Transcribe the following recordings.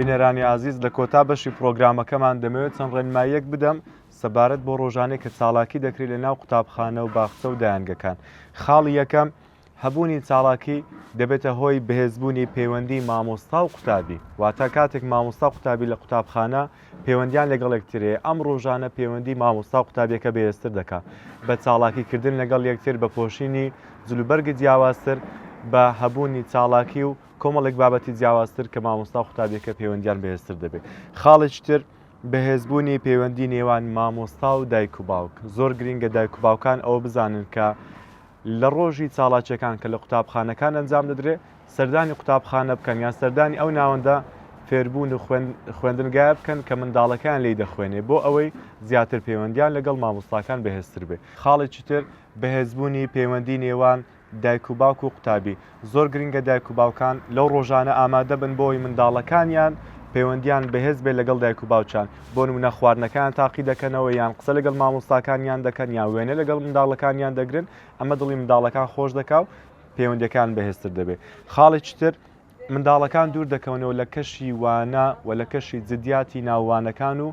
بینەرانی ئازیز لە کۆتا بەشی پڕۆگرامەکەمان دەمەوێت چەند ڕێنماییەک بدەم سەبارەت بۆ ڕۆژانەی کە چاڵاکی دەکرێت لە ناو قوتابخانە و باخچە و دایەنگەکان. خاڵی یەکەم، هەبوونی چاڵاکی دەبێتە هۆی بەهێزبوونی پەیوەندی مامۆستا و قوتابی، واتە کاتێک مامۆستا و قوتابی لە قوتابخانە پەیوەندیان لەگەڵ یەکتر هەیە ئەم ڕۆژانە پەیوەندی مامۆستا و قوتابیەکە بەهێزتر دەکات بە چاڵاکی کردن لەگەڵ یەکتر بە پۆشینی جلوبەرگی جیاوازتر بە هەبوونی چاڵاکی و کۆمەڵێک بابەتی جیاوازتر کە مامۆستا و قوتابیەکە پەیوەندیان بەهێزتر دەبێت. خاڵێکی تر بەهێزبوونی پەیوەندی نێوان مامۆستا و دایک و باوک. زۆر گرینگە دایک و باوکان ئەوە بزانن کە لە ڕۆژی چاڵاکیەکان کە لە قوتابخانەکان ئەنجام دەدرێت سەردانی قوتابخانە بکەن یان سەردانی ئەو ناوەندە فێربوون و خوێندنگایە بکەن کە منداڵەکەیان لێی دەخوێنێ بۆ ئەوەی زیاتر پەیوەندیان لەگەڵ مامۆستاکان بەهێزتر بێ. خاڵێکی تر بەهێزبوونی پەیوەندی نێوان دایک و باوک و قوتابی، زۆر گرنگە دایک و باوکان لەو ڕۆژانە ئامادە بن بۆ ئەوەی منداڵەکانیان پەیوەندیان بەهێز بێت لەگەڵ دایک و باوکیان، بۆ نمونە خواردنەکەیان تاقی دەکەنەوە یان قسە لەگەڵ مامۆستاکانیان دەکەن یان وێنە لەگەڵ منداڵەکانیان دەگرن، ئەمە دڵی منداڵەکان خۆش دەکا و پەیوەندیەکان بەهێزتر دەبێت. خاڵێکی تر منداڵەکان دوور دەکەونەوە لە کەشی وانە و لە کەشی جدیاتی ناو وانەکان و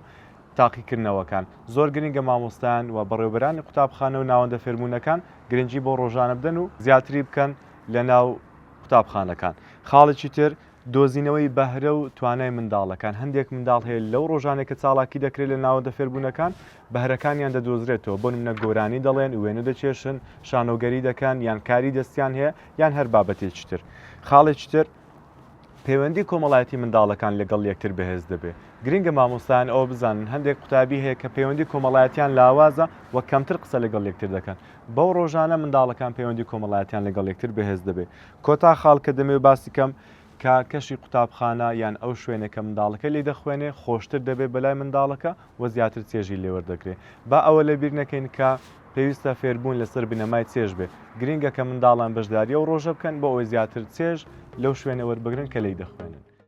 تاقیکردنەوەکان. زۆر گرنگە مامۆستایان و بەڕێوەبەرانی قوتابخانە و ناوەندە فێربوونەکان گرنگی بۆ ڕۆژانە بدەن و زیاتری بکەن لە ناو قوتابخانەکان. خاڵێکی تر دۆزینەوەی بەهرە و توانای منداڵەکان، هەندێک منداڵ هەیە لەو ڕۆژانەی کە چاڵاکی دەکرێت لە ناوەندە فێربوونەکان بەهرەکانیان دەدۆزرێتەوە، بۆ نمونە گۆرانی دەڵێن، وێنە دەکێشن، شانۆگەری دەکەن یان کاری دەستیان هەیە یان هەر بابەتێکی تر. خاڵێکی تر پەیوەندی کۆمەڵایەتی منداڵەکان لەگەڵ یەکتر بەهێز دەبێت. گرنگە مامۆستایان ئەوە بزانن هەندێک قوتابی هەیە کە پەیوەندی کۆمەڵایەتیان لاوازە و کەمتر قسە لەگەڵ یەکتر دەکەن. بەو ڕۆژانە منداڵەکان پەیوەندی کۆمەڵایەتیان لەگەڵ یەکتر بەهێز دەبێت. کۆتا خاڵ کە دەمەوێت باسی کەم کە کەشی قوتابخانە یان ئەو شوێنە کە منداڵەکە لێی دەخوێنێ خۆشتر دەبێت بەلای منداڵەکە و زیاتر چێژی لێوەردەگرێ. با ئەوە لەبیر نەکەین کە پێویستە فێربوون لەسەر بنەمای چێژ بێ. گرینگە کە منداڵان بەشداری ئەو ڕۆژە بکەن بۆ ئەوەی زیاتر چێژ لەو شوێنە وەربگرن کە لێی دەخوێنن.